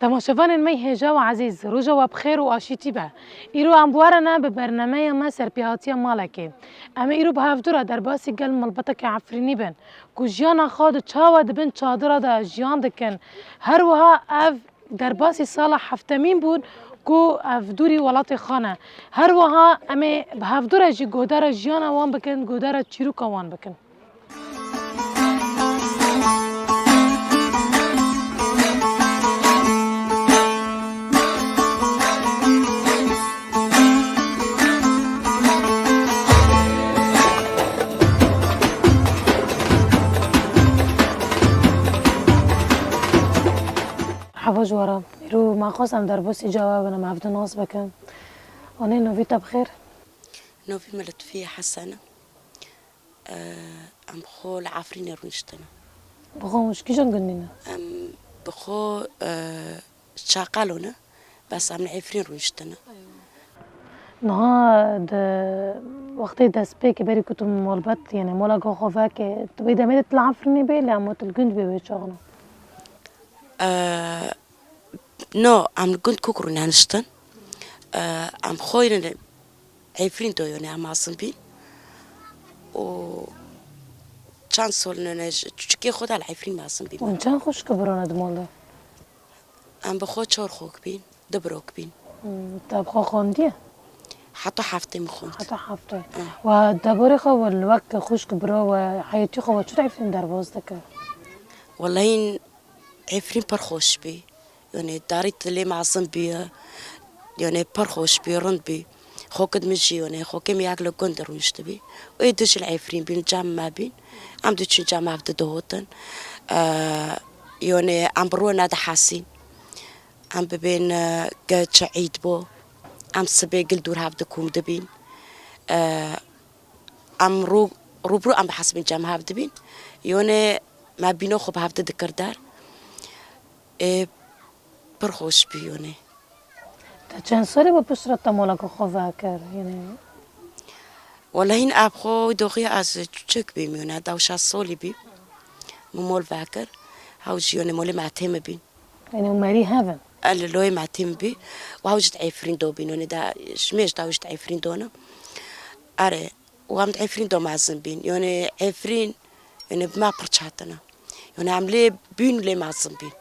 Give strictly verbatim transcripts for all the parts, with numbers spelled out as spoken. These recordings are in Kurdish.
Temaşevanên me hêja û ezîz, roja we bi xêr û aşîtî be. Îro em bi we re ne bi bernameya me Serpêhatiya Malekê. Em ê îro bi hevdû re derbasî gel malbateke Efrînî bin, ku jiyana xwe di çawa di bin çadira de jiyan dikin. Her wiha ev derbasî sala heftemîn bûn ku ev dûrî welatê xwe ne. Her wiha em ê bi hevdû re jî guhdara jiyana wan bikin, guhdara çîroka wan bikin. Heva ji we re. Îro me xwest em derbasî çawa bin, em hevdû nas bikin. Anê, novî te bi xêr? Novî min Lutfiye Hesen e. Em bi xwe li Efrînê rûniştine. Bi xwe hûn ji kîjan gundî ne? Em bi xwe, e, Çaqalo ne, bes em li Efrîn rûniştine. Niha di wextê destpêkê berî ku tu malbat, yanî mola ku xwe veke, tu wê demê de tu li Efrînê bê, lê hema tu li gund bê wê çaxna? E, No, em li gund kok rûneniştin. Em xwe yên Efrîn do yone em mezin bîn. Û çend sol nene ji çûçikê xwe de li Efrîn mezin bîn. Hûn çend xwişk û bira ne di mal de? Em bi xwe çar xwişk bîn, du birok bîn. Hmm, te bi xwe xwendiye? Heta heftê min xwend. Heta heftê. Hı. We debarê xwe we li wek xwişk bira we heyetî xwe we çi Efrîn derbas dike? Welehîn Efrîn pir xweş bî. Yanî darî dilê mezin bî. Yanî pir xweş bî, rind bî. Xokit min jî yanî xokê min yek li gund rûniştibî. Û ê du jî li Efrîn bîn, cem me bîn. Em diçin cem hev didihotin. Ee, yanî em bi rû nedihesîn. Em bibên, e, ke çi îd bo. Em sibê gil dûr hev dikum dibîn. Ee, em rû, rû bi rû em bihesibîn cem hev dibîn. Yanî me bîno xwe bi hev didikir der. Ê, pir xweş bî yanî. Te çend salî bû piştre te moleka xwe vekir, yanî? Wele hîn ev xwe doxî ez çûçik bîm, yanî heta şeş salî bî. Min mol vekir. Hew jî yanî molê metê min bîn. Yanî Umerî hev in? E, li loyê metê min bî. Û hew jî di Efrîn do bîn, yanî da, ji mêj da hew jî di Efrîn do ne. Erê, û em di Efrîn de mezin bîn. Yanî Efrîn, yanî bi me pir çetin e. Yanî em lê bîn û lê mezin bîn.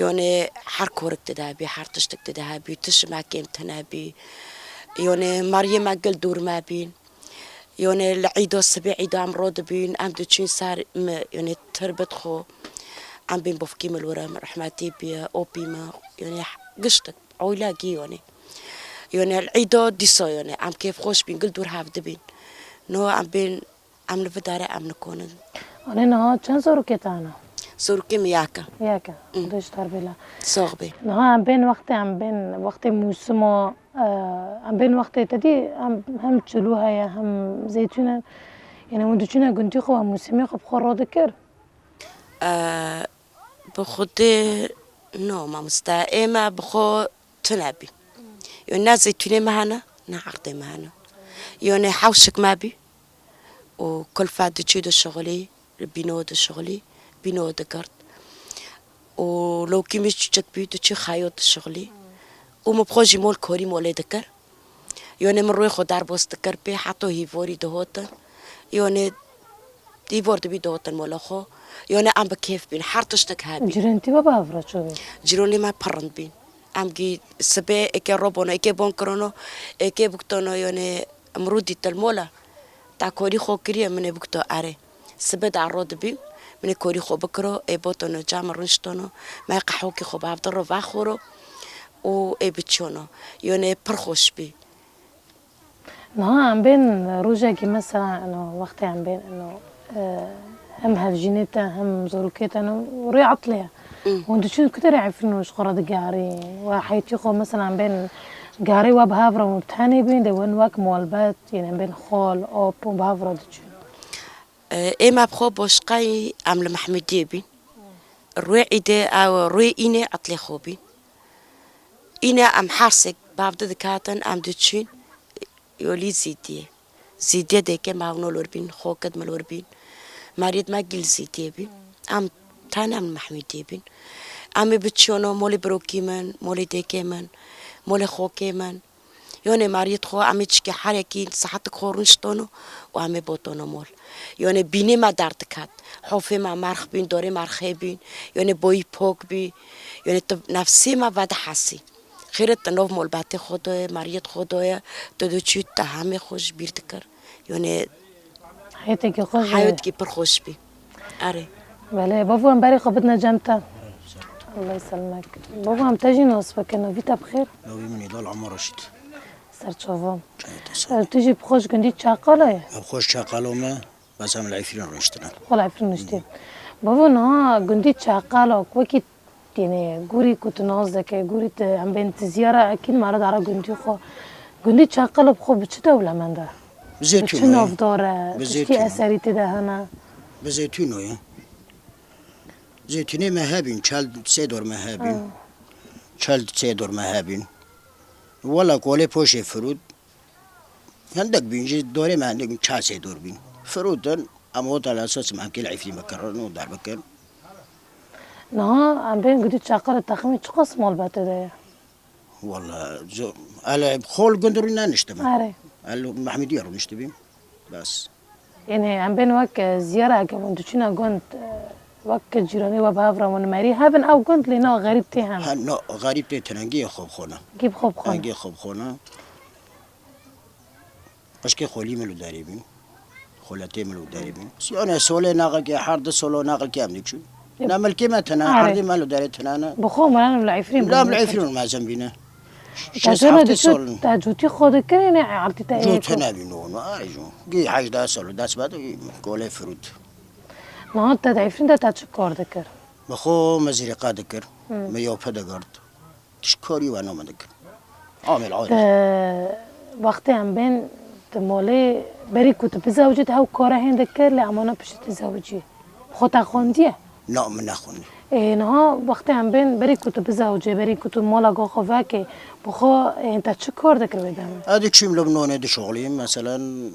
Yanî her korik tê de hebî, her tiştik tê de hebî, tişt ji me kêm tune bî. Yanî meriyê me gil dûr me bîn. Yanî li îda sibê îda em ro dibîn, em diçin ser mi, yanî tirbit xwe. Em bên bofkî min li wir e, rehmetî bî, opî min, yanî giştik. Oylagî yonê. Yonê îda dîsa yonê. Em kêfxweş bîn, gil dûr hev dibîn. No em bên, em li vî derê em nikonin. Anê niha çend zarokê te hene? Zarokê min yek e. Yek e. Mm. Xuda ji te re bêle. Sax bê. Niha em bên wextê, em bên wextê mûsima, e, em bên wextê te dî, em hem çilû heye, hem zeytûn e. Yanî hûn diçûne gundî xwe, mûsimê xwe bi xwe radikir? E, Bi Xwedê no mamoste, ê me bi xwe tune bî. Yo ne zeytûnê me hene, ne erdê me hene. Yo ne hewşik me bî û kulfa diçû dişixulî, li bîno dişixulî, bîno digirt. Û lokî min çûçik bî, diçû xeyo dişixulî. Û min bi xwe jî mol korî molê dikir. Yonê min rûyê xwe derbas dikir pê, heta hîvorî dihotin. Yonê hîvor dibî dihotin mola xwe. Yonê em bi kêf bîn, her tiştek hebî. Cîranê te ve bi hev re çi bî? Cîranê me pir rind bîn. Em gî sibê êkê robono, êkê bon kirono, êkê biktono, yonê em rû dîtil mola. Ta korî xwe kiriye, min ê bikto erê. Sibê de ro dibîm, min ê korî xwe bikiro, ê botono cama rûniştono, me qehwekî xwe bi hev de ro vexwiro û ê biçono. Yonê pir xweş bî. Niha em bên rojekî mesela, eno, wextê em bên, eno, e, hem hevjînê te, hem zorokê te, eno, rê etlê ye. Mm. Hûn diçin ku derê Efrîn û ji xwe re digerîn? We heytî xwe mesela em bên gerê we bi hev re hûn tenê bîn, de hûn wek malbet, yên em bên xol, op û bi hev re diçin? E, ê me bi xwe boşqayî em li Mehmûdiyê bîn. Rûyê îdê ew, rûyê înê etlê xwe bîn. Înê em her sêk bi hev de dikatin, em diçin yolî Zîdiyê. Zîdiyê dêkê me hewno lor bîn, xokit me lor bîn. Meriyet me gil Zîdiyê bîn. Em tane em li Mehmûdiyê bîn. Em ê biçiyano molê birokî min, molê dêkê min, molê xokê min. Yonê meriyê xwe em ê çikê herekî saetik xwe rûniştono û em ê botono mol. Yonê bînê me derdiket. Hofê me merx bîn, dorê merxê bîn. Yonê boyî pok bî. Yonê tu nefsê me vedihesî. Xêrê tu nov molbetê xwe doye, meriyê xwe doye, tu diçû te hemê xwe ji bîr dikir. Yonê Heyeteke xweş e. Heyeteke pir xweş bî. Erê. Belê, bavo em berê xwe bidine cem te. Allah yeselimek. Bavo em te jî nas bikin, navî te bi xêr? Navî min Îdal Ama Reşîd. Serçava. Çayê te sağ. E, tu jî bi xwe ji gundî Çaqala ye? Em xwe ji Çaqalo me, bes em li Efrîn rûniştine. Xwe li Efrîn rûniştî. Bavo niha gundî Çaqala wekî Yanî, gorî ku tu nas dike, gorî tu, em bên tu ziyara ekîn mala dara gundî xwe. Gundî Çaqala bi xwe bi çi dewlemend e? Bi çi navdar e? Bi tiştî eserî tê de hene? Bi zeytûno ye. Zeytûnê me hebîn, çel sê dor me hebîn. Ha. Çel sê dor me hebîn. Wela kolê poşê firût. Hindek bîn jî dorê me hindek bîn, çar sê dor bîn. Firûtin, em hotel esas em kê li Efrîn bikirin û derbikin. Niha em bên gudî Çaqala texmîn çiqas mal be tê de ye? Wala, zor. Ele xol gund rû neniştime. Erê. El Mehmediye rûniştibîm. Bes. Yanî em bên wek, e, ziyara heke hûn diçûne gund, e, wek cîranê we bi hev re hûn merî hebin ew gund lê na xerîb tê hem. Ha, no, xerîb tê tenengiyê xwe bi xwe ne. Gî bi xwe bi xwe ne. Tengiyê xwe bi xwe ne. Eşkê xolî min li derê bîn. Xoletê min li derê bîn. Siyane solê naxekê, her di solo naxekê em diçûn. Yep. Na milkê me tena, Erê. Herdê me li derê tena ne. Bi xwe miran li Efrîn La bûn. Li Efrîn mezin bîne. Şeş Te heft diçû, sol. Te cûtî xwe dikir, ne erdî te Cû ê tena bîn, no, no, ay cû. Gî hejda sol, dest bed, kolê firût. Niha te di Efrîn de te çi kar dikir? Bi xwe me zîrîqa dikir. Hmm. Me yope digirt. Tişt karî we name dikim. Amel ayrı. Te wextê em bên di molê berî ku tu bizewicî tu hew kare hên dikir lê emana piştî tu zewicî. Xwe te xwendiye? Na, min nexwendî. Ê, niha wextê em bên berî ku tu bizewicê, berî ku tu mola go xwe vekê, bi xwe, ê, te çi kar dikir wê demê? Ez diçûm li nonê dişoxlîm, meselen,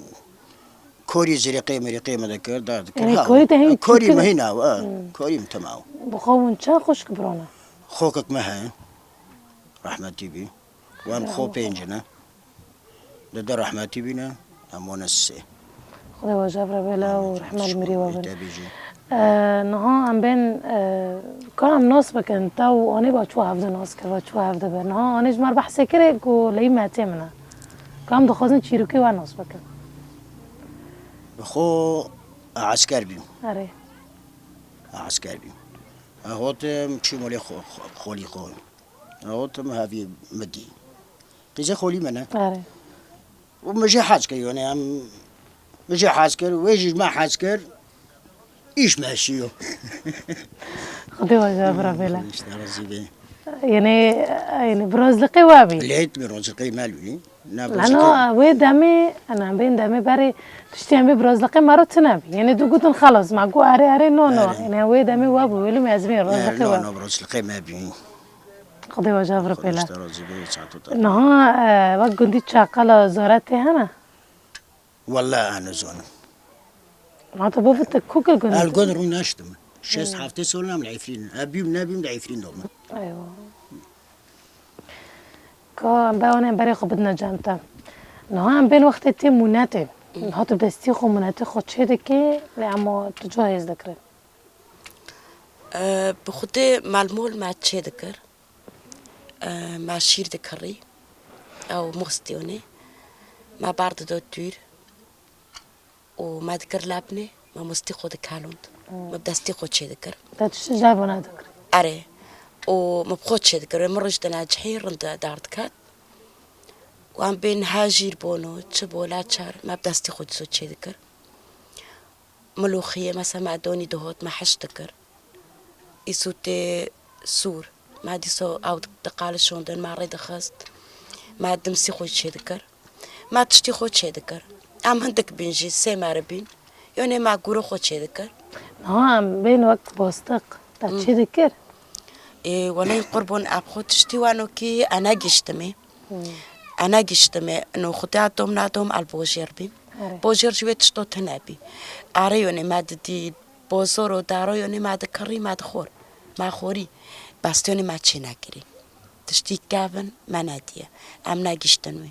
Korî zirîqê mirîqê me dikir, dar dikir. Yanî Ha, korî te hîn korî çi me kir? Hîn ew, e, Hmm. Korî me tim ew. Bi xwe hûn çend xwişk bira ne? Xokek me heye. Rehmetî bî. Û em Ya xwe Allah. Pênc ne. Dede rehmetî bîne. Em wane sê. Xwedê we ji hev re bêle û Amin. Rehmet mirî we bin. Te bî jî. E, niha em bên, e, ka em nas bikin, te û anê ba çû hevde nas kir, ba çû hevde bir. Niha anê ji me re behsê kirê ku leyî metê min e. Ka em dixwazin çîrokê we nas bikin. Bi xwe esker bîm. Erê. Esker bîm. E, hotim çî molê xo-, xo-, xolî xwe. E, hotim hevî min dî. Qîzê xolî min e. Erê. Û min jê hez kir, yanî em, min jê hez kir, wê jî ji me hez kir, îş me şiyo. Xwedê we ji hev re bêle. Îşte razî bê. Yanî, yanî bi rozliqê we bî. Lê tu bi rozliqê me bî. Ne bi Lano, rozliqê. Wê demê, ana bên demê berê tiştî em bê bi rozliqê me re tune bî. Yanî tu gotin xelas, me got erê, erê, no, no. Erê. Yanî wê demê we bû, wê lû me ez bê Erê, rozliqê no, we. No, bi rozliqê me bî. Xwedê we ji hev re pêle. Xwedê ji te razî be, çato te. Niha, e, wek gundî Çaqala zore tê hene? Welle ez nizanim. Ma tu bavê te ku kir gund? El gund rû neştim. Şêst Hmm. heftê sol em li Efrîn. E bîm nebîm de Efrîn dome. Eywa. Ka em be wan em berê xwe bidine cem te. Niha em bên wextê tê mûnetê. Niha tu destî xwe mûnetê xwe çê dikê, lê ema tu cihêz dikirî. E, bi xwedê malmol me çê dikir. E, me şîr dikirî. Ew mostî onê. Me ber dido tûr. Û me dikir lebnê, me mostî xwe dikelond. Hmm. Me bi destî xwe çê dikir. Te tiştî ji hev ve nedikir? Erê. Û me bi xwe çê dikir. Wê min roj dine cihê rind dar diket. Û em bên hejîr bono, çi bo, laçer, me bi destî xwe dîso çê dikir. Milûxiyê, mesela me donî dihot, me heş dikir. Îsûtê sûr, me dîso ew di-, diqalişondin, me rê dixist. Me dimsî xwe çê dikir. Me tiştî xwe çê dikir. Em hindik bîn jî, sê meriv bîn. Yonê me gûrê xwe çê dikir. Niha em bên wek bostiq, te Hmm. çê dikir? Ê, welay qurbon, eb xwe tiştî weno kî ene giştimê. Hmm. Ene giştimê, no xuda dom nadom el bojêr bîm. Erê. Bojêr ji wê tişto tune bî. Erê yonê me didî, bozor û daro yonê me dikirî, me dixor. Me xorî. Bastiyonê me çê nekirî. Tiştî kevin me nediye. Em negiştin wê.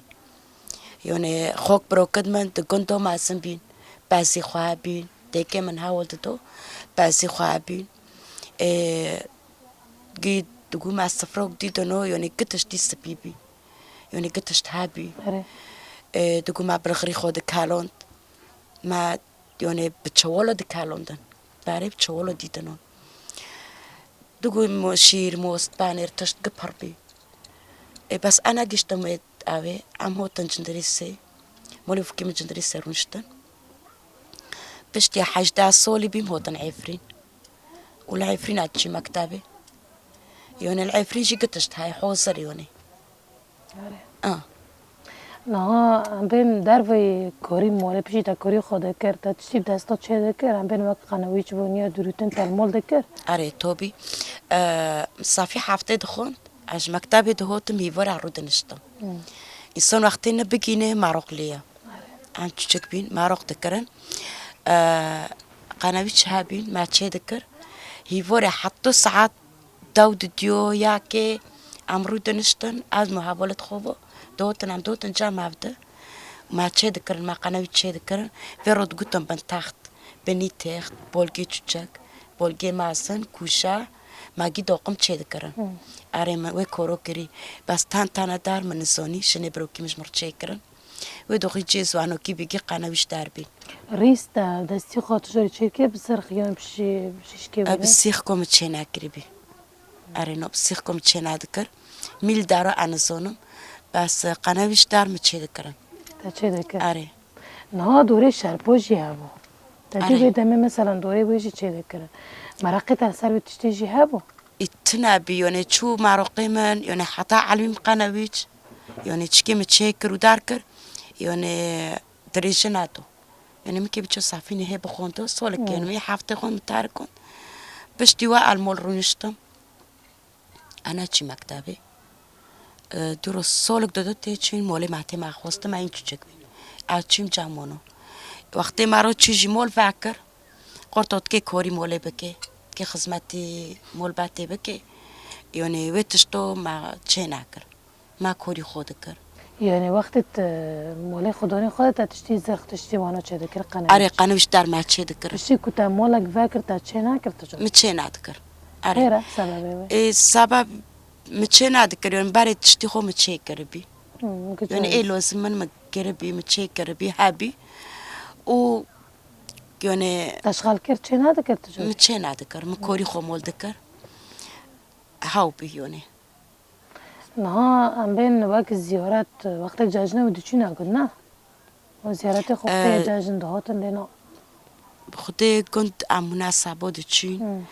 Yonê xok birokit min di gundo mezin bîn. Bezî xwe hebîn. Dêkê min hewl dido. Bezî xwe hebîn. Ê, gî digû me sifrok dîdino, yonê gi tiştî spî bî. Yonê gi tişt hebî. Erê. Ê, digû me birxirî xwe dikelond. Me, yonê bi çewolo dikelondin. Berê bi çewolo dîdinon. Digû mo-, şîr, most, panêr, tişt gi pir bî. Ê, bes ena giştin wê avê, em hotin Cindirîsê. Molê fikî min Cindirîsê rûniştin. Piştî hejdeh solî bîm hotin Efrîn. Û li Efrîn a diçî mektebê. Yonê li Efrîn jî gi tişt heye, hozir yonê. Are. A. Niha em bên derveyî korî molê, piştî te korî xwe dikir, te tiştî bi desta çê dikir, em bên wek qenewîç bû, niya dirûtin te li mol dikir? Erê, tobî. E, safî heftê dixwend, ez ji mektebê dihotim, hîvora rû diniştim. Hmm. Însan wextê ne bigîne, maroq lê ye. Em çûçik bîn, maroq dikirin. E, qenewîç hebîn, me çê dikir. Hîvorê heta saet dew didiyo, ya kê em rû diniştin, ez muhevolet xwe bo, dihotin em dihotin cem ev di. Me çê dikirin, me qenewî çê dikirin. Vê ro digotin bin text, binî text, bolgê çûçek, bolgê mezin, kûşa, me gî doqim çê dikirin. Hmm. Erê, min wê koro kirî. Bes ten tane dar min nizonî, jinê birokî min ji min re çê kirin. Wê doxî cê ziwanokî bî, gî qenewîş dar bîn. Rîs te destî xwe tu jê re çêkê bi zirx yan bi şî-, bi şîşkê E, bi were? Sîxko min çê nekirî bî. Erê, no, bi sîxko min çê nedikir. Mîl dara enizonim. Bes, e, qenewîş dar min çê dikirin. Te çê dikir? Erê. Niha dorê şerpo jî hebû. Te dî Erê. Wê demê, meselan, dorê wê jî çê dikirin. Meraqê te li ser wê tiştê jî hebû? Î tune bî, yonê çû maroqê min, yonê heta elmî min qenewîç, yonê çikê min çê kir û dar kir, yonê dirêjî nedo. Yonê min kê biço safî nihê bixwendo, solik Hmm. Yonê wî heftê xwend min tarikond. Piştî we el mol rûniştim. Ena çî mektebê. E, dûro solik dodo tê çûn, molê me tê me xwestim, me în çûçik bîn. Ez çûm cem wano. Wextê me ro çû jî mol vekir. Qorto dikê korî molê bikê, dikê xizmetî molbetê bikê. Yonê wê tişto me çê nekir. Me korî xwe dikir. Yanî wextê te molê xwe danê xwe de te tiştî zirx, tiştî wano çê dikir, qenewîş? Erê, qenewîş dar me çê dikir. Piştî ku te molek vekir, te çê nekir tu jî? Mi çê nedikir. Erê. Xêr e, sebebê wê? Ê, sebeb mi çê nedikir, yonê berê tiştî xwe mi çê kiribî. Hmm, yonê ê lozim min mi kiribî, mi çê kiribî, hebî. Û Yonê Te şixal kir çê nadikir tu jî? Mi çê nadikir, mi korî xwe mol dikir. Haw bî yonê. Niha em bên wek ziyaret, wextê cejnê û diçûna gund, ne? Û ziyaretê xwe Ee, xwê cejn dihatin lê na. Xwedê gund em munasebo diçûn. Hmm.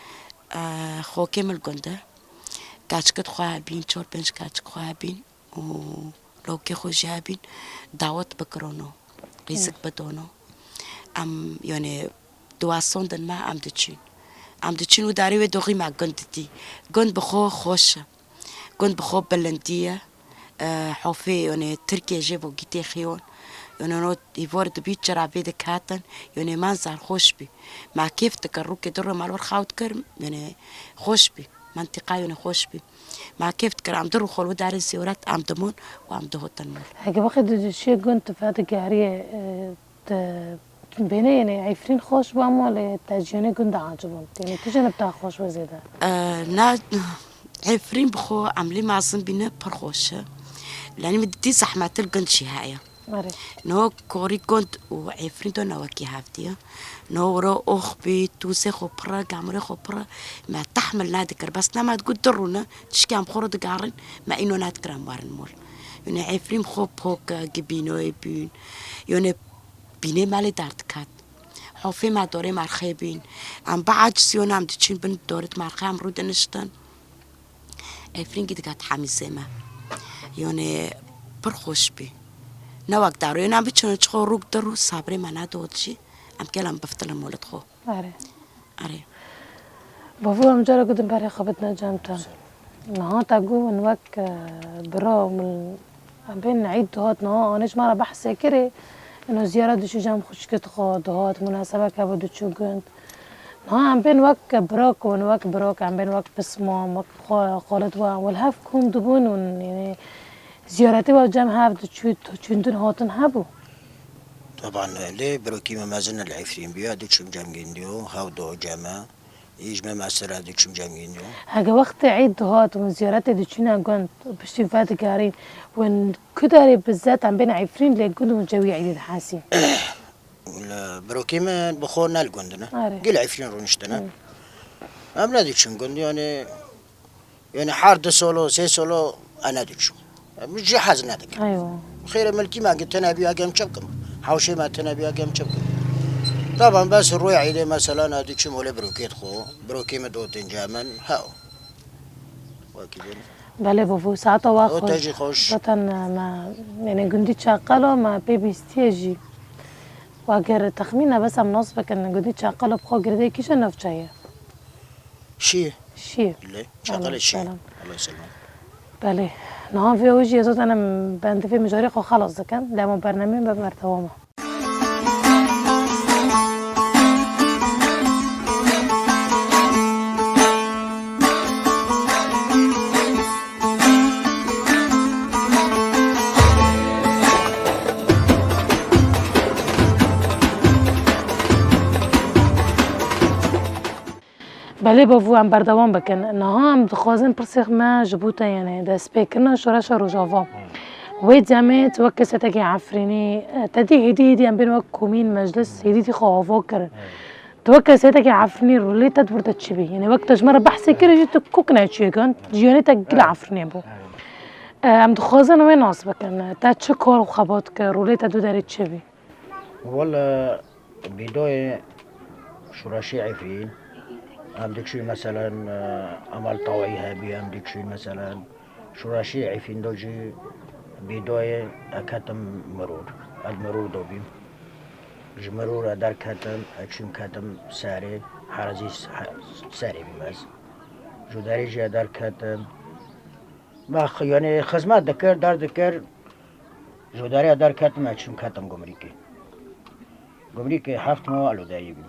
Ee, xokê min li gund e. Keçikit xwe hebîn, çar pênc keçik xwe hebîn. û lawkê xwe jî hebîn, dawet bikirono, rîzik bidono. Em, yanî, diwesondin me, em diçin. Em diçin û darê wê doxî me gund didî. Gund bi xwe xweş e. Gund bi xwe bilindî ye. E, hofê, yanî, Tirkiye jê bo gîtê xiyon. Yanî, no hîvor dibî çira vê diketin. Yanî, manzar xweş bî. Me kêf dikir, rûkê du rû me li wir xew dikir. Yanî, xweş bî. Mentiqa, yanî, xweş bî. Ma kêf dikir, em du rû xwe li wê darê ziyoret, em dimûn û em dihotin mol. Heke wextê tu diçiyê gund, tu fê digeriyê, e, tu bênê, yanî Efrîn xweş bû, ama lê te jiyonê gund diecibûn. Yanî tu jî li te xweş bû zêde? E, na, Efrîn bi xwe em lê mezin bîne pir xweş e. Lenî min didî zehmetil gund jî heye. Erê. Niho korî gund û Efrîn de ne wekî hevdî ye. Niho wiro ox bî, tûzê xwe pir e, gemurê xwe pir e. Me tehmil nedikir. Bes ne me digot du rûne, tişkî em xwe re digerin, me îno nedikir em werin mol. Yonê Efrîn xwe pok e, gibînoyê bîn. Yonê bînê me lê derdiket. Hofê me dorê merxê bîn. Em biecizîyon, em diçin bin dorê merxê em rû diniştin. Efrîngî diket hemîzê me. Yonê pir xweş bî. Ne wek daro. Yonê em biçin çixo rûk di rû sabrê me nedot jî. Em kêl em biftilin molit xwe. Erê. Erê. Bavo, em cara ku din berê xwe bidine cem te. Niha te got wek, e, bira min, em bên Eîd dihat niha anê ji me re behsê kirê. Ino ziyaret diçû cem xwişkit xwe dihat, munasebek hebû diçû gund. Ha, em bên wek birok û wek birok, em bên wek pisman, wek xo-, xalet wan, û li hev kom dibûn û, yani, ziyaretê wan cem hev diçû, çûndin hatin hebû. Taban, lê birokî me mezin li Efrîn bûya, diçûm cem gîndiyo, hew do cem e. Îj me mesela diçûm cem gîndiyo. Hege wextê Eîd dihat û ziyaretê diçûne gund, piştî vedigerîn, win ku derê bi zet em bên Efrîn lê gund û cewî Eîdê dihesîn. Li birokî min bi xwe ne li gund in e. Erê. Gî li Efrîn rûniştine. Hı. Em nediçin gund, yani, yani her du solo, sê solo e nediçin. Em jî hez nedikin. Eywa. Xêrê milkî me, ege tune bî, ege em çi bikim? Hewşê me tune bî, ege em çi bikim? Taban bes rûyê Eîdê mesela nediçim olê birokê xwe. Birokê min dotên cem in, hew. Wekî bin. Belê bavû, saeta we xweş. O te jî xweş. Zaten, e, me, yani gundî Çaqalo me pê bîstiye jî. Eger texmîn e, bes em nas bikin, gundî Çaqalo bi xwe girêdayî kîjan navçe ye? Şî. Şî. Lê, Çaqalê Şî. Selam. Allah selam. Belê. Niha vê ew jî ez zaten em bendê vê mijarê xwe xelas dikin. Lê em bernameyên me berdewam e. Belê bavû, em berdewam bikin. Niha em dixwazin pirsê me ji bo te, yani destpêkirina şoreşa Rojava. Wê demê tu wek kesetekî Efrînî, te dî hêdî hêdî em bên wek komîn, meclis, hêdî dî xwe ava kir. Tu wek kesetekî Efrînî rolê te di wir de çi bî? Yani wek te ji me re behsê kir jî tu kok neçûyê gund, jiyanê te gil Efrînê bû. Em dixwazin wê nas bikin. Te çi kar û xebat kir? Rolê te di derê çi bî? Wele bîdoyê şuraşî Efrîn, em diçûn meselen, e, emal tawayî hebî, em diçûn meselen şuraşî Efrîn do jî bîdoyê e ketim mirûr. Ez mirûr do bîm. Ji mirûr e derketim, e çûm ketim serê, herezî s-, he-, serê bîm ez. Ji derê jî e derketim. Me x-, yani xizmet dikir, derdikir. Ji derê derketim, e çûm ketim gumrîkê. Gumrîkê heft ma elo derî bî.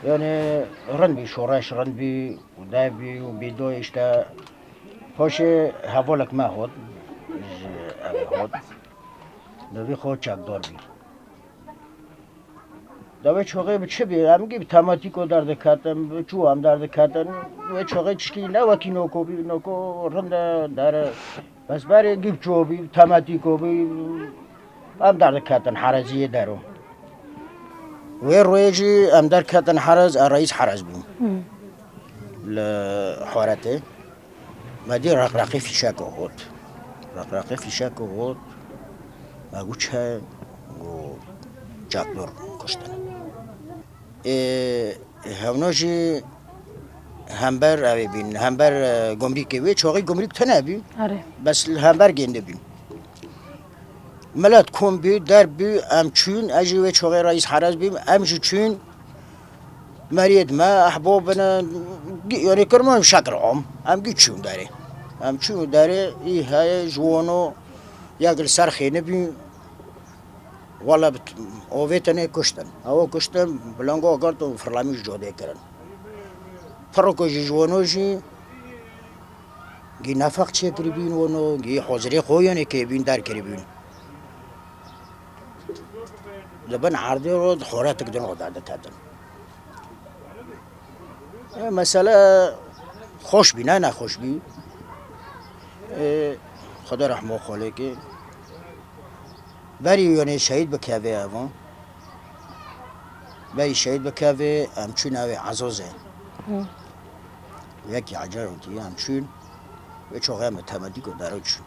Yani rind bî, şoreş rind bî, û dev bî, û bîdoyê işte. Paşê hevalek me hot, ji evê hot. Bi vî xwe çekdar bî. Da wê çaxê bi çi bî? Em gî bi tematîko derdiketin, bi çû em derdiketin. Wê çaxê çişkî ne wekî noko bî, noko rind e, der e. Bes berê gî bi ço bî, bi tematîko bî, em derdiketin hereziyê dero. Wê royê jî em derketin herez, e, reîs herez bûm. Hı. Li Horetê. Me dî reqreqê fîşeko hot. Reqreqê fîşeko hot. Me got çi? Got çekdor kuştin. Ê, hevno jî hember evê bîn, hember, e, gumrîkê wê, çoxî gumrîk tune bî. Erê. Bes li hember gêndî bîn. Milet kom bû, derb bû, em çûn, ez jî wê çoxê reîs herez bîm, em jî çûn, meriyê me, ehbab bine, yanî kirman şekil am, em gî çûn derê. Em çûn derê, î heye ji wano yek li ser xêni bî, wele bi t-, ovê tenê kuştin. Ew kuştin, bi lango girt û firlemî ji codê kirin. Piriko jî ji wano jî, Gî nefeq çêkiribîn wano, gî hozirê xwe yenê kêbîn derkiribîn. Di bin erdê ro di xoretik din ro derdiketin. E, mesele xweş bî, ne nexweş bî. E, Xweda rehmo xolekê. Berî yanê şehîd bikeve evan. Berî şehîd bikeve, em çûn evê Ezozê. Hı. Yekî ecer û tî em çûn. Wê çoxê em temetîko dero çûn.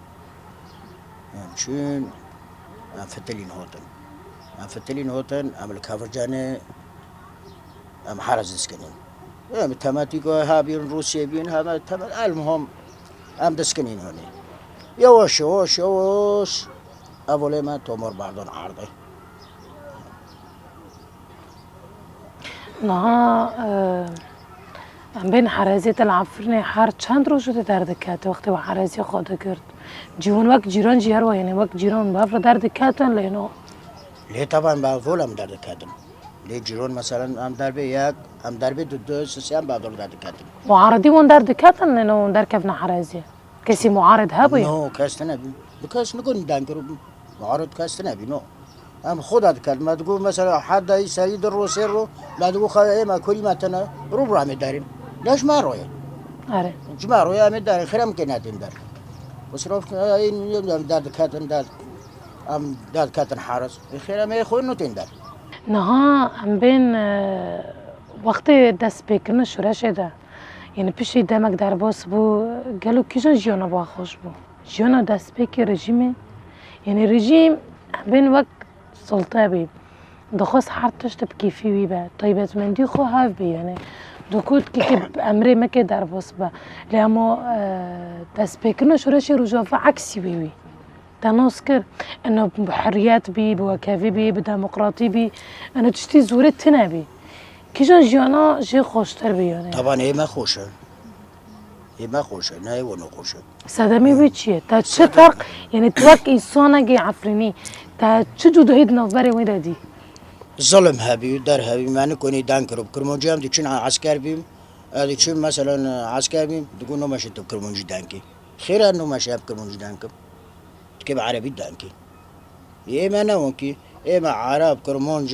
Em çûn, em fitilîn hotin. Em fitilîn hotin, em li Kafircanê, em herez diskinîn. Em temetîko ha bîn, Rûsiyê bîn, heme temet, el muhim, em diskinîn honê. Yavaş, yavaş, yavaş, evolê me tomor berdon erdê. Niha, e, em bên herezê te li Efrînê her çend roj û te derdikete, wextê we herezê xwe digirt. Cî hûn wek cîran jî her wayî, wek cîran bi hev re derdiketin, lê no. Lê taban bi hev em derdiketin. Lê cîron, meselen, em derbê yek, em derbê du, du, sisê em bador derdiketin. Muaridî wan derdiketin, ne wan derkevne hereziyê? Kesî muarid hebûye? No, kes tine bî. Du kes nikun denkir û muarid kes tine bî, no. Em xwe da diket. Me digot, mesela, heta î serî di ro, sê ro, me digot, xewe ê me kurî me tine, rû bi rû em ê derîn. Leş me roye. Erê. Ji me roye em ê derîn, xêr em kê nedin der. Û sirof, ê, em der diketin der, em der diketin haris. Ê xêr em ê xwe nûtên der. Niha em bên, e, wextê destpêkirina şoreşê de, yanî piştî demek derbas bû, gelo kîjan jiyana bi we xweş bû? Jiyana destpêkê rejîmê, yanî rejîm em bên wek sulte bî. Dixwest her tişt bi kêfî wî be, taybetmendî xwe hev bî, yanî digot kî kê emrê me kê derbas be. Lê hema, e, destpêkirina şoreşê Rojava eksî wê wî. Te nas kir, eno bi heriyet bî, bi wekhevî bî, bi demokratî bî, eno tiştî zorê tine bî. Kîjan jiyana jê xweştir bî yanî? Taban ê me xweş e. Ê me xweş e, ne ê wan xweş e. Sedemê wê çi ye? Te çi ferq, yanî tu wek însanekî Efrînî, te çi cudahî di navberê wê de dî? Zilim hebî, der hebî, me nikonî dan kiro. Bi Kirmancî em diçin esker bîm, ez diçim, meselen, esker bîm, digo no meşe tu Kirmancî dan kî. Xêr e no meşe em Kirmancî dan kim. Dikê bi erebî dan kî. Ê me ne wekî, ê me ereb, kirmanc,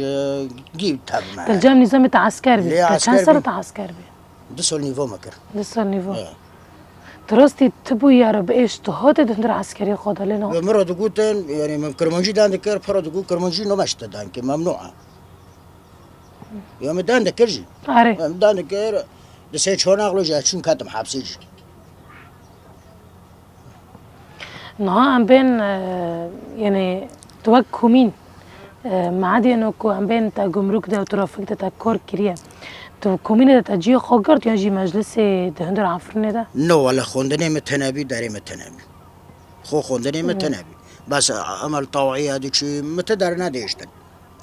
gî tev me. Di cem nîzamê te esker bî. Lê Te çend esker sal bî. Te esker bî? Du sal nîvo me kir. Du sal nîvo. He. Ti rastî ti bû yara bi êş tu hatê di hundir eskeriyê xwe de lê no. Bi min re digotin, yanî min kirmancî dan dikir, pira digot kirmancî no meşe te dan kî, memnû e. Ya min dan dikir jî. Erê. Min dan dikir, di sê çar nexlo jî ez çûm ketim hepsê jî. Niha em bên, e, yanî tu wek komîn, e, me ediyeno ku em bên te gumrûk de û trafîk de te kar kiriye. Tu komînê de te cihê xwe girt yan jî meclisê di hundir Efrînê de? No, wele xwendinê min tune bî, derê min tune bî. Xwe xwendinê min tune bî. Bes emel tawiyê diçûm, min ti dernedihiştin.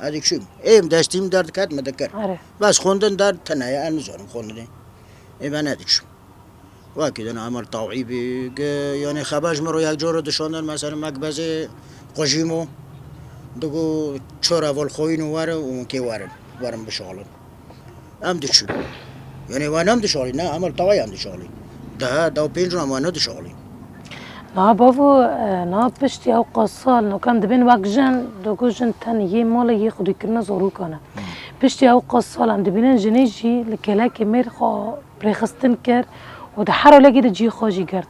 Ez diçûm. Ê min destî min derdiket, min dikir. Erê. Bes xwendin der tune ye, ez nizanim xwendinê. Ê me nediçûm. Wekî din emel tawî bî, ge, yanî xeber ji min re yek cara dişandin, mesela me gibezê qujîmo, digo çar heval xweyîn û werin û kê werin, werin bişalin. Em diçûn. Yanî we nem dişalî, ne, emel tawî em dişalî. Deh, deh û pênc ran we nedişalî. Niha bavo, e, niha piştî ew qas sal, noka em dibên wek jin, digo jin tenê yê malê yê xwedîkirina zarokan e. Piştî ew qas sal em dibînin jinê jî li kêlekê mêr xwe rêxistin kir û di her holekî de cihê xwe jî girt.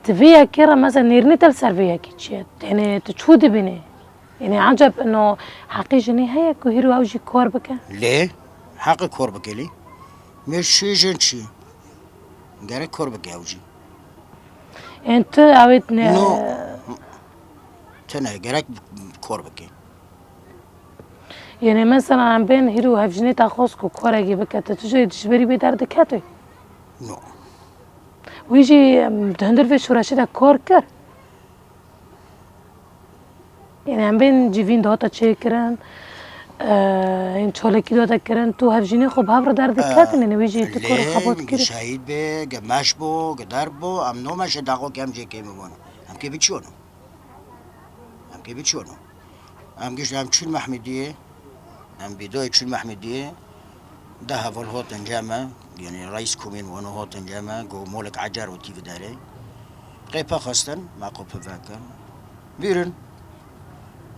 Di vê yekê re mesela nêrînê te li ser vê yekê çi ye? Tenê tu çû dibînî? Yanî eceb ino heqê jinê heye ku hîro ew jî kar bike? Lê heqê kar bike lê. Mêr çi jin çi? Gerek kar bike ew jî. Ên tu ew ê ne. No. Tune gerek kar bike. Yanî mesela em bên hîro hevjinê te xwest ku karekî bike, tu tu jê ji berî wê derdiketî? No. Wî jî, em, di hundir vê şoreşê de kar kir. Yanî em bên civîn dihate çêkirin, e, ên çalakî dihate kirin, tu hevjînê xwe bi hev re derdiketin, yanî wî jî tu kar û xebat kirî. Şehîd bê, ge meş bo, ge derb bo, em no meşe daxo ke em cê kêm bibûn. Em kê biçûn. Em kê biçûn. Em gişt em çûn Mehmediyê, em bîdoyê çûn Mehmediyê, deh heval hatin cem me, yanî reîs komîn wan hatin cem me, got molek ecer û tî viderê. Qê pexistin, me qopî vekir. Bîrin.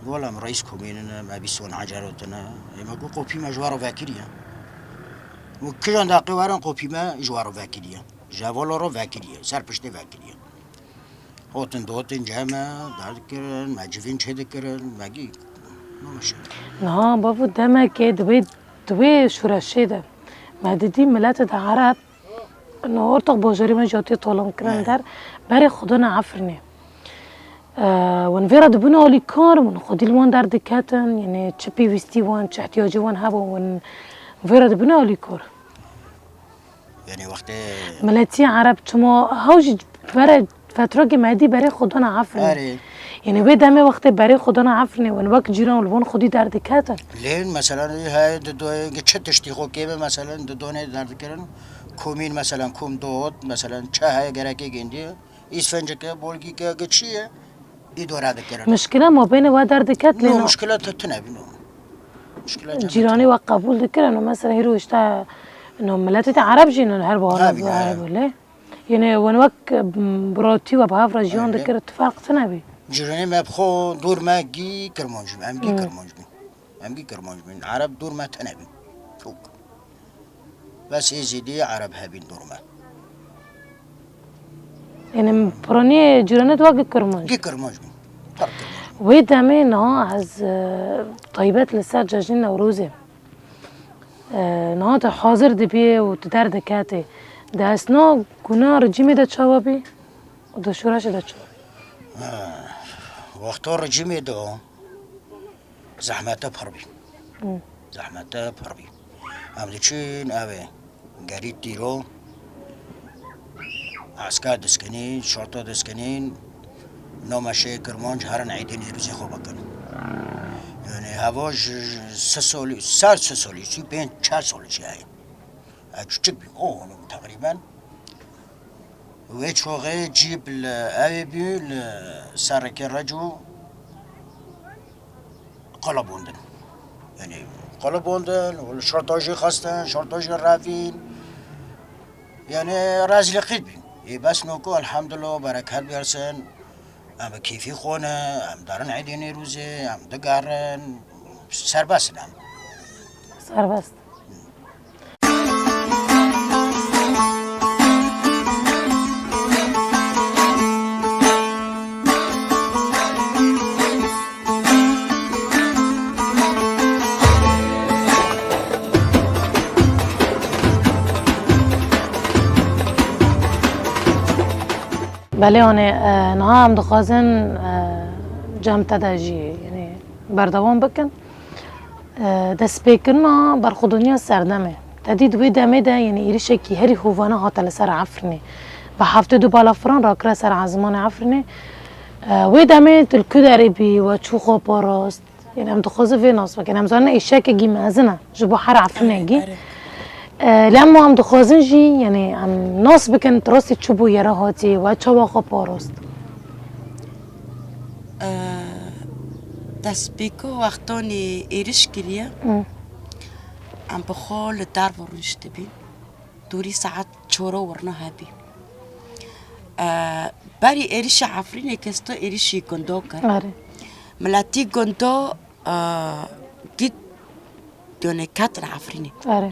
Wela em reîs komîn in, me bîst wan ecer hatine. Ê me got qopî me ji we re vekiriye. Û kijan daqê werin qopî me ji we re vekiriye. Ji hevala re vekiriye, ser piştê vekiriye. Hatin dihatin cem me, derdikirin, me civîn çêdikirin, me gî namaşe. Niha bavo demekê di wê, di wê şoreşê de me didî miletê de Ereb, no ortax bajarê me jî hatî talankirin der, berê xwedana Efrînê. E, wan vê re dibûne alîkar, wan xwedî li wan derdiketin, yanî çi pêwîstî wan, çi ihtiyacê wan hebû, wan vê re dibûne alîkar. Yanî wextê Miletî Ereb çima hew jî bere fetrokê me dî berê xwe dana Efrînê. Erê. Yanî wê demê wextê berê xwe dana Efrînê wan wek cîran li wan xwedî derdiketin. Lê mesela heye di doyê çi tiştî xwe kê be mesela di donê derdikirin. Komîn mesela kom dot mesela çi heye gerekê gêndî. Îsfenceke, bolgîke, ge çi ye? Îdare dikirin. Mişkile mabênê we derdiket lê No, no. Mişkile tu tune bî no. Muşkila cem Cîranê we qebûl dikirin û mesela hîro işte no miletê te Ereb jî ne her bi Ereb, Ereb lê. Yanî wan wek, m, biratî we bi hev re jiyan dikir, tu ferq tune bî. Cîranê me bi xwe dor me gî Kirmanc in, em gî Kirmanc bin. Em gî Kirmanc bin. Ereb dor me tune bin. Çok. Bes êzîdî Ereb hebîn dor me. Yanî piranî cîranê tu wek Kirmanc. Gî Kirmanc bin. Her Kirmanc. Wê demê niha ez, e, taybet li ser cejnê Newrozê. E, niha tu hazir dibî û tu derdiketî. Di esna guna rejîmê de çawa bî û di şoreşê de çawa bî? Ha, wexta rejîmê de zehmete pir bî. Hı. Zehmete pir bî. Em diçin ev ê gerî tîro, esker diskinîn, şorto diskinîn, name şê Kirmanc herin êdî Nêrûzê xwe bikin. Yani heva ji, ji sê solî, ser sê solî, sî pênc çar solî jî heye. Ez çûçik bîm, o, teqrîben. Wê çaxê cî bi li ew ê bî, li sereke reco qelebandin. Yani qelebandin, şorta jî xestin, şorta jî revîn. Yani rezîlîqî bîn. Ê bes noko elhamdulillah bereket bersin. Em bi kêfî xwe ne, em derin êdî Nêrûzê, em digerin, serbest in em. Serbest. Belê, anê, e, niha em dixwazin, e, cem te de jî, yanî, berdewam bikin. E, destpêkirina berxwedaniya serdemê. Te dît wê demê de, yanî, êrişekî herî hovane hate li ser Efrînê. Bi heftê du balafiran rakire ser ezmanê Efrînê. E, wê demê tu li ku derê bî, we çû xwe parast? Yanî em dixwazin vê nas bikin. Em zanin êşekekî mezin e ji bo her Efrînekî. Erê, erê. E, lê em, em dixwazin jî, yanî em nas bikin, tu rastî çi bû yere hatî, we çawa xwe parast? E, destpêka wextanê êriş kiriye. Hı. Em bi xwe li derve rûniştibîn. Dûrî saet çor û wirina hebî. E, berî êrişa Efrînê kesto êrişî gundo kir. Erê. Miletî gundo, e, gît, yani ketin Efrînê. Erê.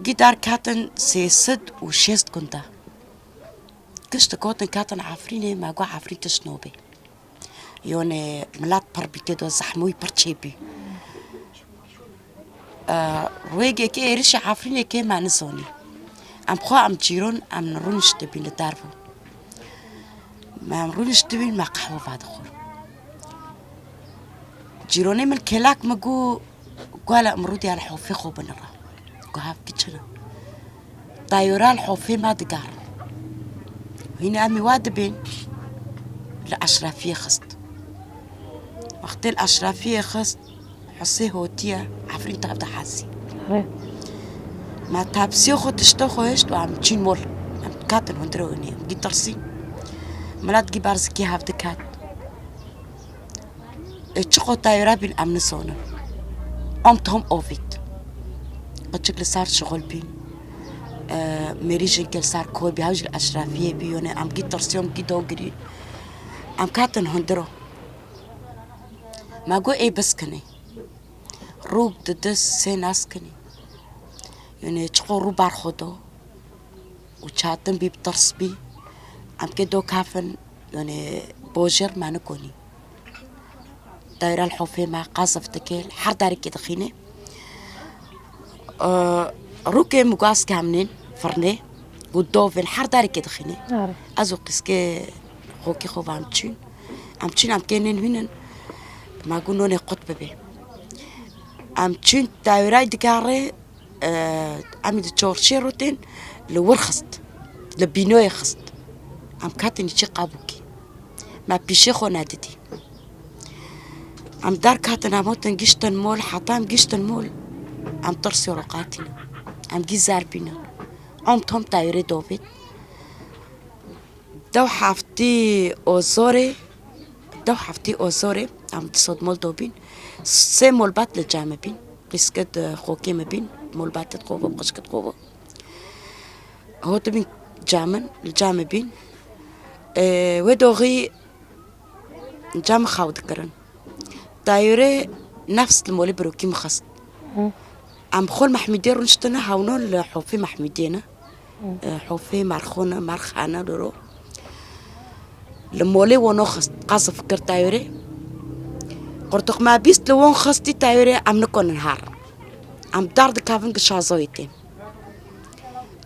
Gît derketin sê sed û şêst gunda. Kişt gotin ketin Efrînê, me got Efrîn tişt nobê. Yonê milet pir bî tê de zehmûyî pir çêbî. Ee, rûyekê êrişê Efrînekê me nizanî. Em xwe em cîron em rûniştibîn li derve. Me em rûniştibîn me qehwe vedixwir. Cîronê min kêlek min got, Guhela Imrûdî ya li Hofê xwe binira. Guhev kiçin e. Tayora li Hofê me digerin. Hîn em ê wa dibên li Eşrefiyê xist. Wextê li Eşrefiyê xist, Husê hotiye, Efrîn tav de hesî. Erê. Me tepsiyê xwe tişta xwe hişt û em çîn mol. Em ketin hundirê wê nê. Em gî tirsîn. Milet gî berzikî hev diket. E, çi qotayê re bîn em nizonin. Em tom ovît. Qeçik li ser şixul bîn. E, mêrî jinkê li ser kor bî, hew jî li eşrefiyê bî, yonê em gî tirsiyon, gî dogirî. Em ketin hundiro. Me got ê biskinê. Rû di dis sê neskinî. Yonê çiqo rû berxwe do. û çatin bî, bi tirs bî. Em kê do kefin, yanî bojêr me nikonî. Dayra li hofê me qezif dike, li her derekê dixîne. Ee, rûkê min got ez kemnên firnê, got dovên her derekê dixîne. Are. Ez û qîzkê xokî xwe ve em çûn. Em çûn, em kê nên hûnin. Me got nonê qut bibe. Em çûn dayray digarê, Em di çorşê rotên li wir xist, li bînoyê xist. Em ketin çî qabûkî. Me pîşê xwe nedidî. Em derketin, em hatin giştin mol, heta em giştin mol, em tirsê ro qetîne. Em gî zer bîne. Em tom tayirê dovêt. Dew heftî ozorê, dew heftî ozorê, em di sod mol do bîn. Sê molbat li cem bîn. Qîskê di xokê me bîn, molbatê di xo bo, qişkê di xo bo. Hotibîn camê, li camê bîn. Ê, wê doxî camê xaw dikirin. Tayûrê nefs li molê birokî min xist. Em xol Mehmûdiyê rûniştine, hewno li hofê Mehmûdiyê ne. Ê, hofê merxo ne, merx hene doro. Li molê wono xist, qezf kir tayûrê. Qurtuq me bîst li won xistî tayûrê em nikonin her. Em dar dikevin gi şazoyê tê.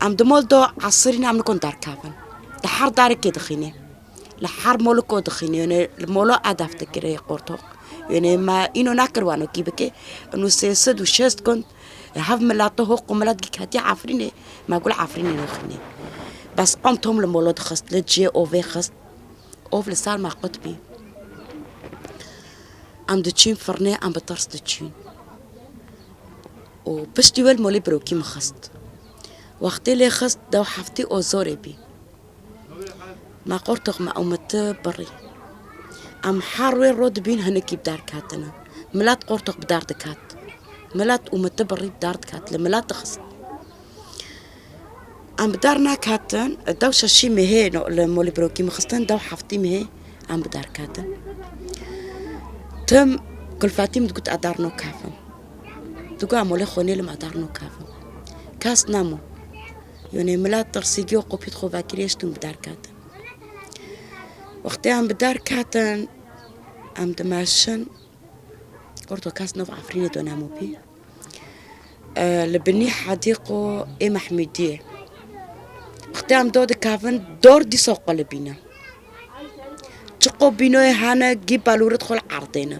Em di mol do esirîn em nikon derkevin. Di her darekê dixînê. Li her moliko dixînê. Yonê li molo edef dikirê qurtuq. Yonê me îno nakir wano kî bike. Ino sê sed û şêst gund hev mileto ho ku milet gî ketiye Efrînê. Me gul Efrînê nixînê. Bes qom tom li molo dixist. Li ciyê ovê xist. Ov li ser me qut bî. Em diçîn firnê, em bi tirs diçîn. Û piştî wê li molê birokî min xist. Wextê lê xist, dew heftî ozorê bî. Me qortox me û min ti birî. Em her wê ro dibîn hinekî bi dar ketine. Milet qortox bi dar diket. Milet û min ti birî bi dar diket. Li milet dixist. Em bi dar naketin, dew şeşî mehê no, li molî birokî min xistin, dew heftî mehê em bi dar ketin. Tim kulfetî min digot, "Ez dar nokevim." Digot, "Em molê xwe nêlim, ez dar nokevim." Kes nemo. Yonê milet tirsî giyo qopît xwe vekirî, eştin bi dar ketin. Wextê em bi dar ketin, em dimeşin, orto kes nov Efrînê do nemo bî. E, li binî hedîqo ê Mehmûdiyê. Wextê em do dikevin, dor dîso qulibîne. Çiqo bînoyê hene, gî balûrit xwe li erdê ne.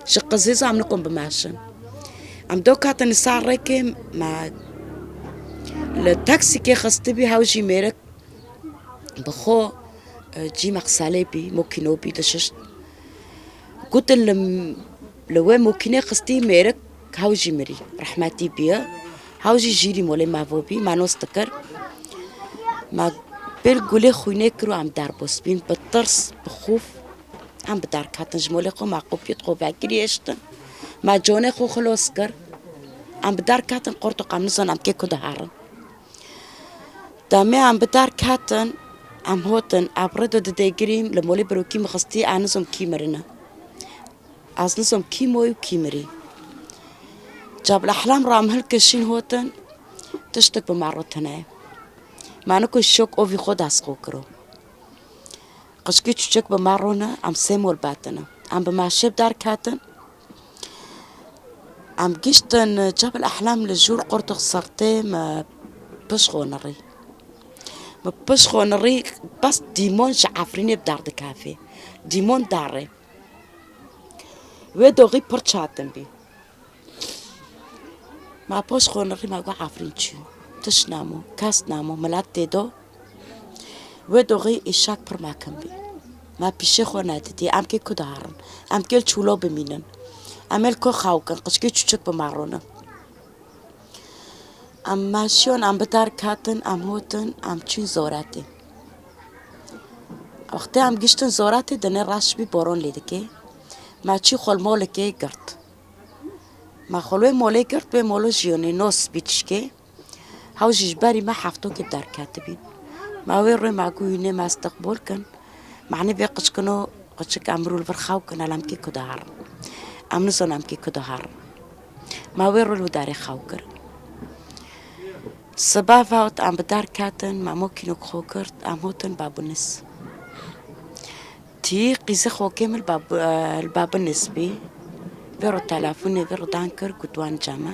Ji qizêza em nikon bimeşin. Em do ketin li ser rêkê me li taksîkê xistibî hew jî mêrik bi xwe, e, cî mexselê bî, mokîno bî dişişt. Gotin li, li wê mokînê xistî mêrik hew jî mirî. Rehmetî bîye. Hew jî jîrî molê mavo bî, me nos dikir. Me pêl gulê xwînê kir û em derbos bîn. Bi tirs, bi xûf em bi dar ketin. Ji molê xwe me qopiyê xwe vekirî eştin. Me conê xwe xilos kir. Em bi dar ketin, qortoq em nizan em kê ku diherin. Demê em bi dar ketin, em hotin, ev rê de didêgirîm, li molê birokî min xistî, ez nizom kî mirine. Ez nizom kî moy û kî mirî. Cebel Ehlam re em hilkişîn hotin, tiştek bi me re tune ye. Me niko şok ovî xwe dest xwe kiro. Qişkî çûçek bi me rone, em sê mol betine. Em bi meşê bi dar ketin. Em giştin Cebel Ehlam, li jûr qortox sertê me piş xwe nirî. Me piş xwe nirî, bes dîmon ji Efrînê bi dar dikevê. Dîmon darê. Wê doxî pir çatin bî. Ma poş xwe nirî, ma got Efrîn çû. Tiş namo, kes namo, milet tê do. Wê doxî îşak pir mekim bî. Ma pîşê xwe nedidî. Em kê ku diherin? Em kê li çûlo bimînin? Em ê li ku xew kin? Qişkê çûçik bi me rûnin. Em meşiyon, em bi dar ketin, em hotin, em çûn Zoretê. Wextê em giştin Zoretê, dinê reş bî, boron lê dike. Me çî xol molekê girt. Me xol wê molê girt, wê molo jiyonê nos bî tişkê. Hew jî ji berî me heftokê derketibîn. Me wê rê me got, wînê me istiqbol kin. Mehnê vê qiçkino, qiçik em rû li vir xew kin, el em kê ku diherin. Em nizon em kê ku diherin. Me wê rû li darê xew kir. Siba vewt em bi dar ketin, me mokînok xwe girt, em hotin Babunis. Tî qîzê xokê min li Babu-, li Babunis bî. Vê ro telefonê vê ro dan kir, got wan ceme.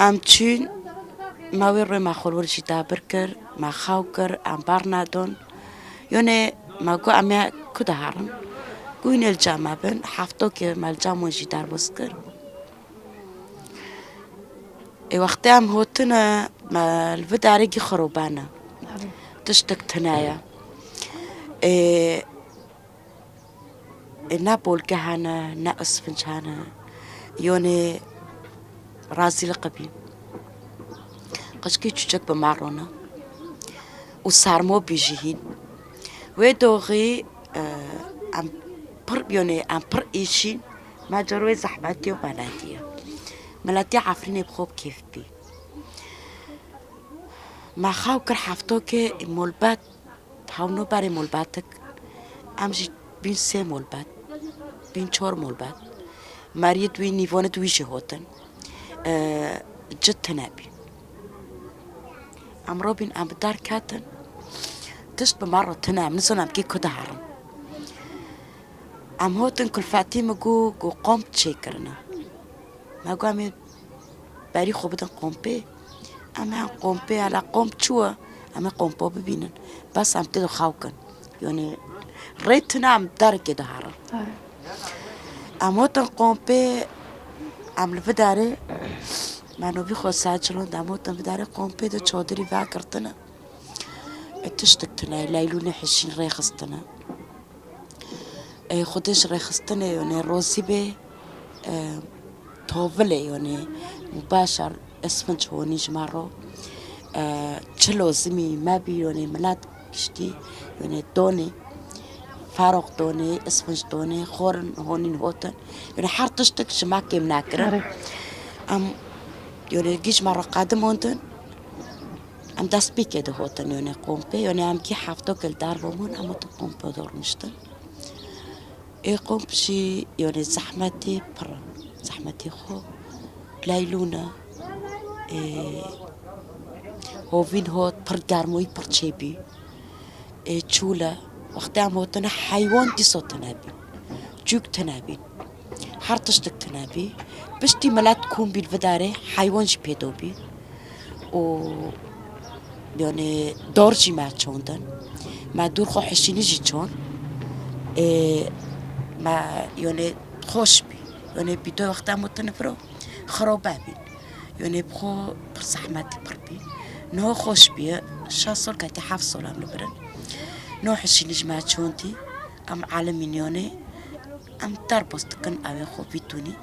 Em çûn, me wê rê me xwe li wir jî dabir kir, me xew kir, em bar nadon. Yonê me got, em ê ku diherin? Got, hûn ê li cem me bin, heftokê me li cem wan jî derbas kir. Ê, wextê em hotine, me li vê darekî xirobane. Tiştek tune ye. Ê, Ê, ne bolge hene, ne isfinc hene. Yonê razî li qibî. Qişkî çûçek bi me rûne. Û sermo bî jî hîn. Wê doxî, e, em pir, yonê em pir îşîn. Me caro wê zehmetî û me nediye. Miletiya Efrînê bi xwe bi kêf bî. Me xew kir heftokê molbat, hewno berê molbatik. Em jî bîn sê molbat, bîn çor molbat. Meriyê di wî nîvonê di wî jî hotin. Ee, cid tune bî. Em robîn em bi dar ketin. Tişt bi me re tune, em nizanin em kê ku diherin. Em hotin kulfetî min got, got qomp çêkirine. Me got, em ê berî xwe bidin qompê. Em hen qompê, hela qomp çû ye, em ê qompo bibînin. Bes em tê de xew kin. Yanî rê tune em derekê diherin. Em hotin qompê, em li vidarê, me novî xwe secilond, em hotin vidarê qompê de çodirî vekirtine. E, tiştik tune, leylûnê hişîn rêxistine. E, xwedê ji rêxistinê, yanî rozî bê, e, tovilê, yanî mubaşer isfinc honî ji me ro. E, çi lozimî me bî, yanî milet giştî, yanî donê, feroq donê, isfinc donê, xorin honîn hotin. Yanî her tiştik ji me kêm nekirin. Erê. Em, yanî gî ji me re qedim ondin. Em destpêkê dihotin, yanî qompê, yanî em kî hefto kil dar bûbûn, em hatin qompo dorniştin. Ê qomp jî, yanî zehmetê pir e, zehmetê xwe, leylûn e, ê, hovîn hot, pir germoyî pir çêbî. Ê, çûl e, wextê em hotine heywan dîso tune bîn, çûk tune bîn. Her tiştik tune bî. Piştî milet kom bî li vidarê, heywan jî pêdo bî. Û, yanî, dor jî me çondin. Me dûr xwe hişînî jî çond. Ê, me, yanî, xweş bî. Yanî, bî do wexta em tine viro, xirobe bîn. Yanî, bi xwe pir zehmetî pir bî. Niho xweş bî. Şeş sol ketî heft sol em li vir in. Niho hişînî ji me çondî. Em elimîn yanî. Em derbas dikin, ew ê xwe vîtûnî.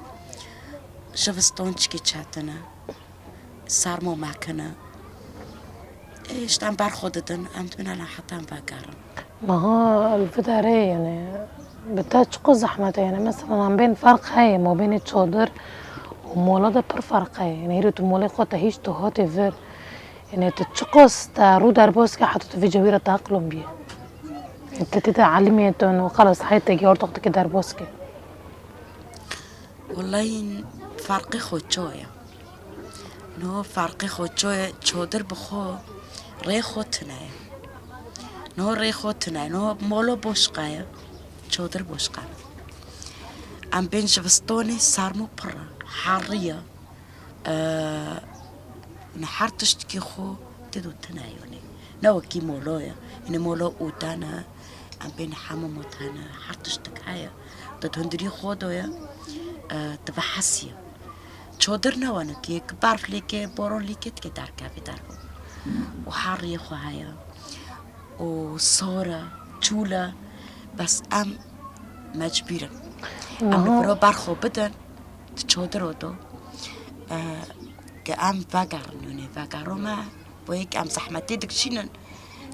Jiviston çikê çetin e. Sermo mekin e. Ê, işte em ber xwe didin, em dibin hela heta em vegerin. Niha li vê derê, yanî, bi te çiqo zehmet e, yanî, mesela, em bên ferq heye, mabênê çadir û mola de pir ferq heye. Yanî, hîro tu molê xwe te hîç tu hatê vir. Yanî, tu çiqas te rû derbas ke, heta tu vê cewî re te eqlom bîye. Yanî, tu tê de elimî tu, xelas, heyetê gî ortoq dike derbas ke. Wellahî ferqê xwe ço ye. Niho ferqê xwe ço ye, çodir bi xwe rê xwe tune ye. Niho rê xwe tune ye. Niho molo boşqa ye. Çodir boşqa ye. Em bên jivistonê sermo pir e. Herî ye. Ee, ne her tiştikî xwe tê do tune ye, yanî. Ne wekî molo ye. Yanî molo û tane, em bên hemû mo tane, her tiştik heye. Tu di hundirî xwe do ye, e, tu vehesiye. Çodir ne wenekê, ki berf lêke, boron lêke, dike derkevê derve. Û heriyê xwe heye. Û sor e, çûl e, bes em mecbûr in. Em li Niha viro ber xwe bidin, di çodir o do, e, ke em vegerin, yanî vegerome, bo yek em zehmetê dikişînin,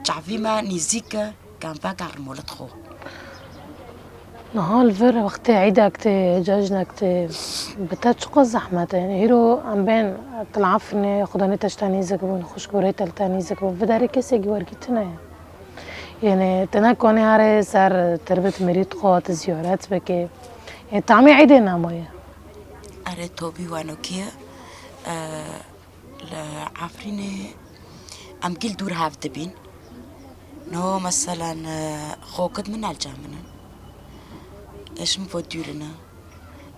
çavî me nîzîk e, ke em vegerin molit xwe. Niha li vir wextê îdek tê, cejnek tê, bi te çiqas zehmet e. Yanî hîro em bên, tu li Efrînê, Xudanê te ji te nîzik bûn, xwişk borê te li te nîzik bûn. Vê derê kesê wergî tune ye. Yanî tu nekanî herê ser tirbit mirît xwe, tu ziyaret bikê. Yanî tamî îdê nemaye. Erê, tobî wenokî ye. E, Li Efrînê em gil dûr hev dibîn. Niho meselen, e, xokit min elca min in. Eş min vo dûr in.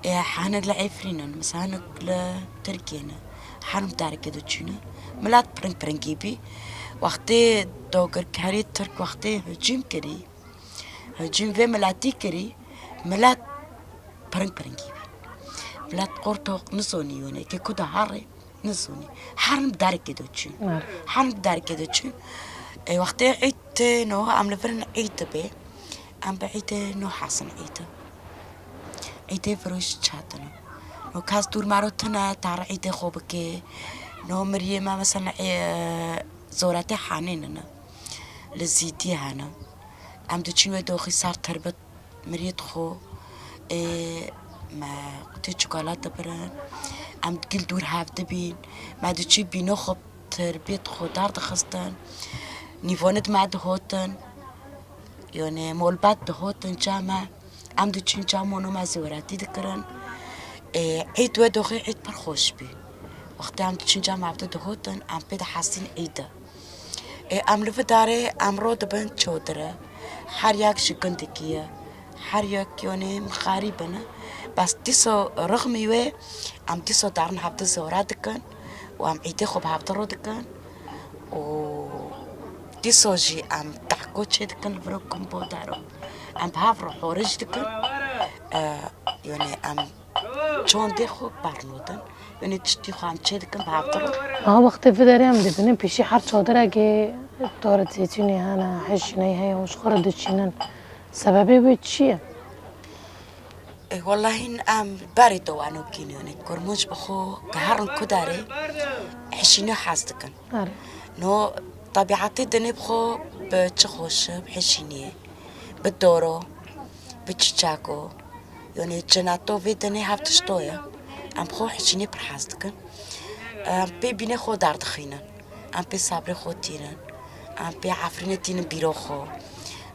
Ê hinek li Efrîn in, mesela hinek li Tirkiyê ne. Herim derekê de çûne. Milet piring piringî bî. Wextê dagirkerê Tirk wextê hicûm kirî, hicûm vê miletî kirî, milet piring piringî bî. Milet qortoq nizonî yone, ke ku de herê. Nizûnî. Herin bi derekê de çûn. Herin bi derekê de çûn. E, wextê îd tê no, em li vir in îd dibe. Em bi îdê no hesin îd. Îdê viroj çatine. No kes dûr mero tine, tar îdê xwe bike. No miriyê me mesela, e, zoretê hanê nine. Li zîdiyê hene. Em diçin wê doxî ser tirbit. Miriyê dixwe, ê, me qutê çikolat dibirin. Em gil dûr hev dibîn, me diçî bîno xwe terbiyet xwe dar dixistin, nîvonit me dihotin, yani molbat dihotin came, em diçîn cam û me zêweretî dikirin. Ê, Îd wê doxê Îd pir xweş bî. Wextê em diçîn cam evde dihotin, em pê dihesîn Îd e. Ê, em li vê darê em ro dibin çodire. Her yek ji gundikî ye. Her yek yonê mixarî bine. Bes dîso rixmî wê, em dîso darin hevdi zora dikin û em Îdê xwe bi hevdi ro dikin û dîso jî em tehko çê dikin li vir û kum bo dero. Em bi hev re xorij dikin. E, yonê em çondê xwe bernodin. Yonê tiştî xwe em çê dikin bi hev re. Niha wextê vê derê em dibînin pêşî her çadirekê dor zeytûnê hene, hişîneyê heye û ji xwe re diçînin. Sebebê wê çi ye? E, wellahî em berê dowanokîn, yonê kurmunc bi xwe geherin ku derê hişînê hez dikin. Erê. No, tebiatê dinê bi xwe bi çi xweş e, bi hişîniyê, bi doro, bi çiçeko. Yonê cinato vê dinê hev tişto ye. Em xwe hişînê pir hez dikin. Em pê bînê xwe derdixînin. Em pê sabrê xwe tînin. Em pê Efrînê tînin bîro xwe.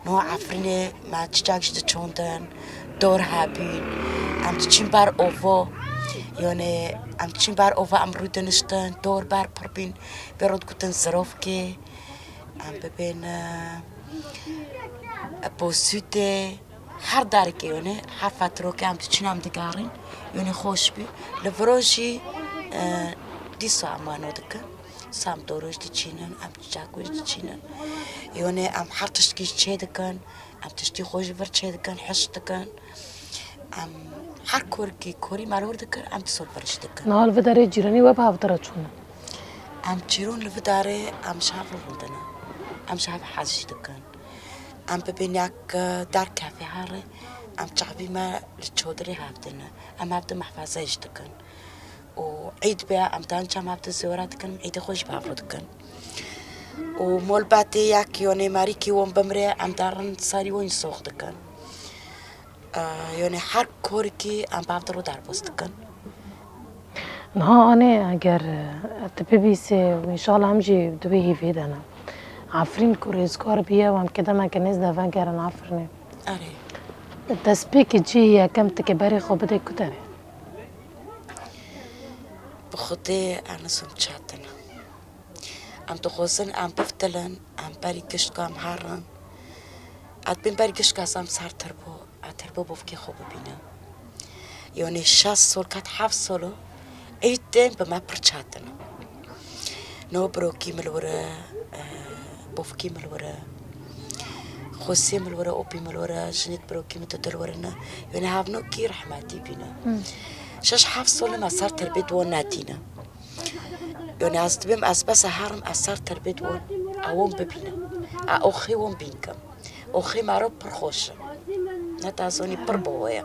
No Efrînê me çiçek jî diçondin, dor hebîn. Em diçîn ber ovo. Yonê em diçîn ber ovo, em rû diniştin, dor ber pir bîn. Pê ro digutin zirovkê. Em bibên, e, bosûtê. Her darekê yonê, her fetirokê em diçin em digarîn. Yonê xweş bî. Li viro jî, e, dîsa em wano dikin. Sam doro jî diçînin, em çiçek wê jî diçînin. Yonê em her tiştkî jî çê dikin. Em tiştî xwe ji vir çê dikin, hiş dikin. Em her korkî korî me li wir dikir, em dîsa li vir jî dikin. Niha li vê derê cîranî we bi hev re çûne? Em cîron li vê derê em ji hev re rindine. Em ji hev hez jî dikin. Em bibînek, e, derkevê herê, em çavî me li çodirê hev dine. Em hev di mehfeze jî dikin. Û Îd be, em dan çem hev di zêwere dikin, Îdê xwe jî bi hev re dikin. Û molbetê yek yonê merîkî wan bimrê, em darin serî wan jî sox dikin. E, yonê her korikî em bi hev di re derbas dikin. Niha anê eger, e, tu bibîsê û înşallah em jî di wê hêviyê de ne. Efrîn ku rêzgar bûye û em kedemeke nêz de vegerin Efrînê. Erê. Destpêkê cihê yekem tu kê berê xwe bidê ku derê? Bi Xwedê ez nizanim çi hatine. Em dixwazin em biftilin, em berî gişka em herin. Ez bên berî gişka ez em ser tirbo. A terbo bovkê xwe bibîne. Yonê şeş sol ket heft solo, ey tên bi me pir çatin. No birokî min li wir e, e, bovkî min li wir e, xwesê min li wir e, opî min li wir e, jinêt birokî min di dil wir e ne. Yonê hevnokî rehmetî bîne. Hmm. Şeş heft sol me ser terbê di wan nedîne. Yonê ez dibêm ez bes herim ez ser terbê di wan, a wan bibînim. A oxê wan bîn kim. Oxê mero pir xweş e. Ne te zanî pir bi we ye.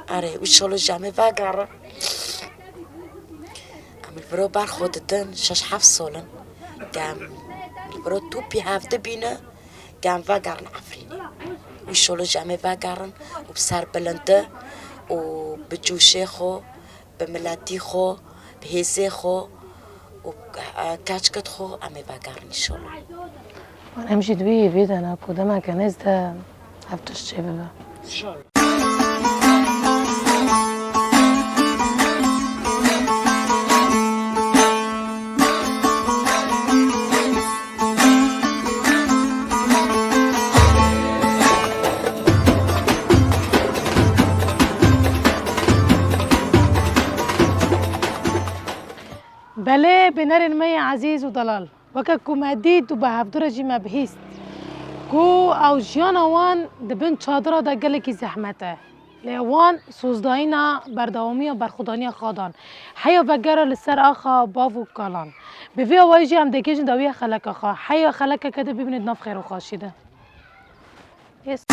Erê, û şolo ji em ê vegerin. Em li viro ber xwe didin, şeş heft sol in. Ke em li viro tûpî hev dibîne, ke em vegerin Efrînê. Û şolo ji em ê vegerin û bi serbilindi û bi coşê xwe, bi miletî xwe, bi hêzê xwe û, e, keçikit xwe em ê vegerin înşallah. Wan em jî di wî hêvî de ne ku demeke nêz de ev tişt çêbibe. Belê, bînerên me yê ezîz û delal, weke ku me dît û bi hevdu re jî me bihîst ku ew jiyana wan di bin çadira de gelekî zehmet e. Lê wan sozdayîna berdewamiya berxwedaniya xwe dan. Heya vegera li ser axa bav û kalan. Bi vî awayî jî em digihîjin dawiya xeleka xwe. Heya xelekeke din bibînin di nav xêr û xweşî de. Yes.